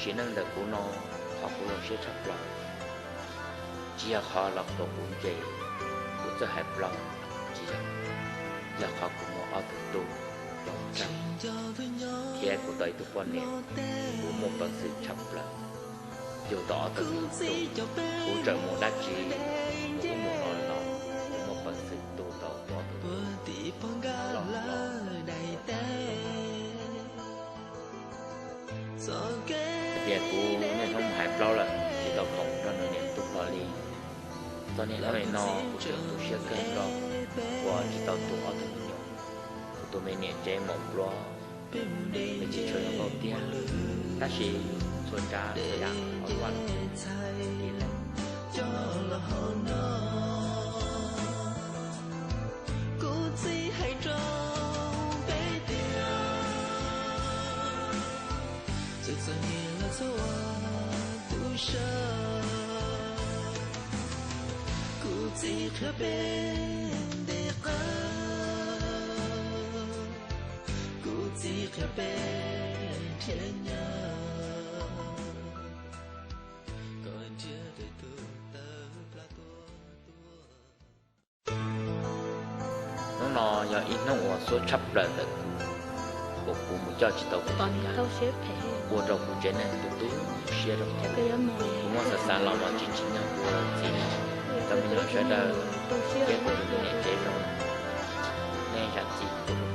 Tsim neej ntawm kuv no, qhov kuv zoo siab tshaj plaws tsis yog qhov los qhuas kuv ntse, kuv txawj hais plaub, tsis yog, yog qhov kuv muaj ob tug tub zoo tshaj, thiab kuv tau ib tug poj niam, kuv muaj peev xwm tshaj plaws. Yug tau ob tug me nyuam tub, kuv txawm mus dab tsi, mus ub mus no los, kuv muaj peev xwm tu tau kuv ob tug tub loj hlob. Tias kuv niaj hnub mus hais plaub lawm tsis tau khoom nrog nws niam tub hlo li. Txog niaj hnub no kuv tseem tu siab kawg nkaus uas tsis tau tu ob tug me nyuam. Kuv tus me niam tsev maum npluav, nws tsis tshua zoo nkauj tiag, tab sis txhua tsav txhua yam los vaj los tsev li lawm. Kuv txiv hais rau peb tias, txawm txom nyem los txhob ua tu siab, kuv txiv qhia peb nte qab, kuv txiv qhia peb nrhiav nyiaj, kom nrhiav tau tus tawg plab tuaj tuaj. Hnub no yog ib hnub uas xub tshaj plaws ntawm kuv, uas kuv mus coj tsis tau kuv tus nyab, ua rau kuv tsev neeg tu tu siab rau. Kuv muab xav xav los mas tsis tsim nyog kuv ua txiv. Cov me nyuam sawv daws thiab kuv tus me niam tsev zoo, nej zam txim kuv tus